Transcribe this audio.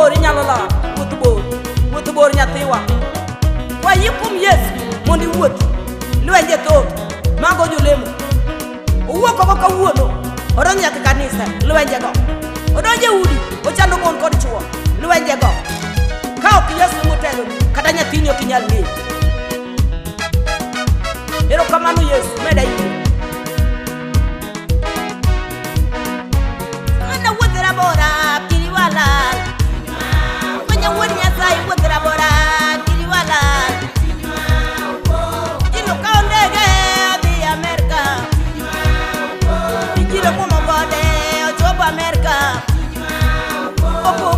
bor inyalo lal, wuoth bor, wuoth bor nyathiwa. Wayie kuom Yesu mondo iwuothi. Lwenje thoth mago jolemo. Owuok oko kawuono, odonjo nyaka e kanisa, lwenjego. Odonjo e udi, ochando mon kod chwo, lwenjego. Ka ok Yesu moteloni, kata nyathini ok inyal ng'eyo. Erokamano Yesu, meda yie. Mana wuoth rabora, kiri walal. Manya wuod Nyasaye wuoth rabora, kiri walal. Jiro kawo ndege odhi Amerka. Jiro kumo gode ochopo Amerka. Opo